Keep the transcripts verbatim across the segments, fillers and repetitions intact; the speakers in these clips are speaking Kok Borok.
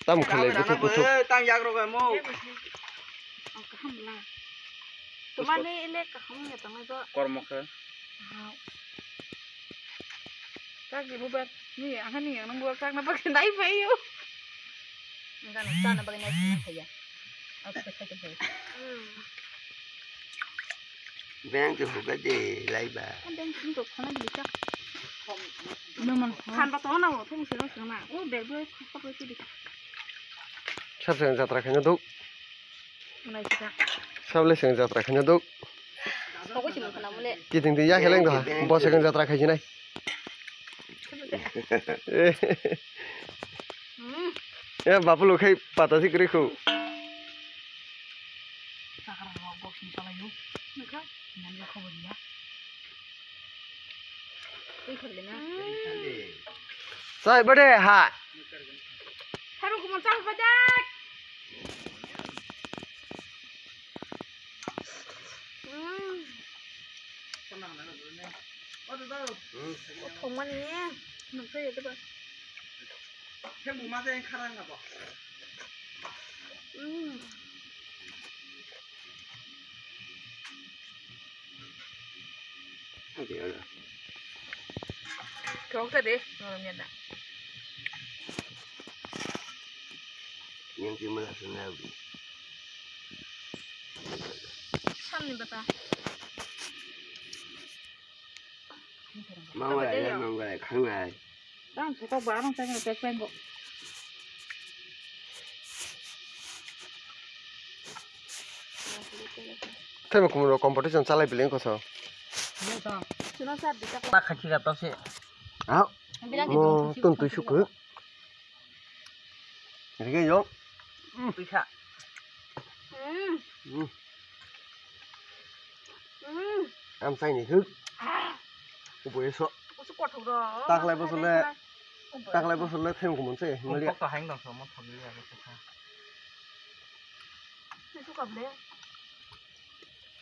Tam khalai buthuk buthuk. Tang yak rok mo. Kaham la. Tumani ile kaham ya tong do. Kormo khe. Tak di bubar. Ni ahani yang nang bubar tak na pakai nai payo. Enggak, enggak, enggak, enggak, enggak, enggak. Beng ke huga de laiba. Beng sini kok khana di cak. Noman. Khan ba tona wo thung sino sino na. O bel bo khap khap di. Sab seng jatra khaina duk. Nai sika. Sab le seng jatra khaina duk. Koko simo khana mole. Kiting di ya kheleng do. Bo seng jatra khai sinai. Hmm. Ya bapu lo khai pata si kri khu. Sakar rok boxing salai yo. Nukha. Nang ya khobor ya. Twi khali na. Sai bade ha. Tharu kumon chal bade. Hmm. Thongmani nukjagwi doba. Thok ta de, norom ya da. Yang kimala sana ubi. Samni bata. Mangwai, mangwai, khangnai. Tang se kok ba, tang se kok ba. Thai mo kumro competition chalai biling koso. Sino sa dita ko. Tak khachi ga tose. Ah. Mo tun tui suku. Rige yo. Pisa. Hmm. Hmm. Hmm. Am sai ni huk. Ubo eso. Usu kothok ro. Taklai bosole. Taklai bosole theng kumun se. Mali. Kok to haing dong so mo thok ni ya. Usu kable.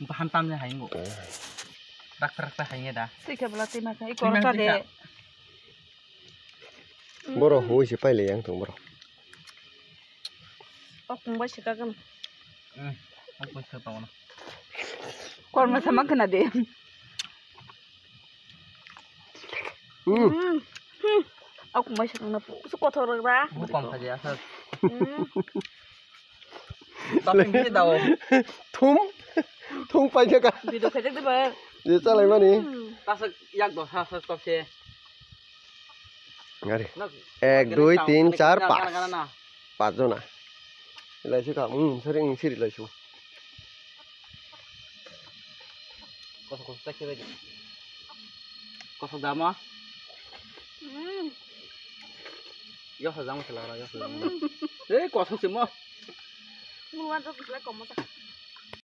Bahan tam ne haing go. Rak rak ta haing da. Tui khabla tui ma khai. Tui ma korta de. Boro hui se paile yang thung boro. Ok, mungbai se kagan. Hmm, ok, mungbai se kagan. Korma sama kena de. Hmm. Hmm. Hmm. Ok, mungbai se kagan. Su kotor ra. Bu kom khaja sa. Hmm. Tapi ni dao. Thum. Thum pai ka. Video khaja de ba. Je chalai mani. Hmm. Tasa yak do sa sa kok se. Ngari. Ek, dui, tin, char, pas. Pas jona. Ilai su ka, hmm, sering siri ilai su. Koso koso tak kira. Koso dama. Hmm. Yo sa jama sala ra, yo sa jama. Eh, koso simo. Muan to kla komo ta.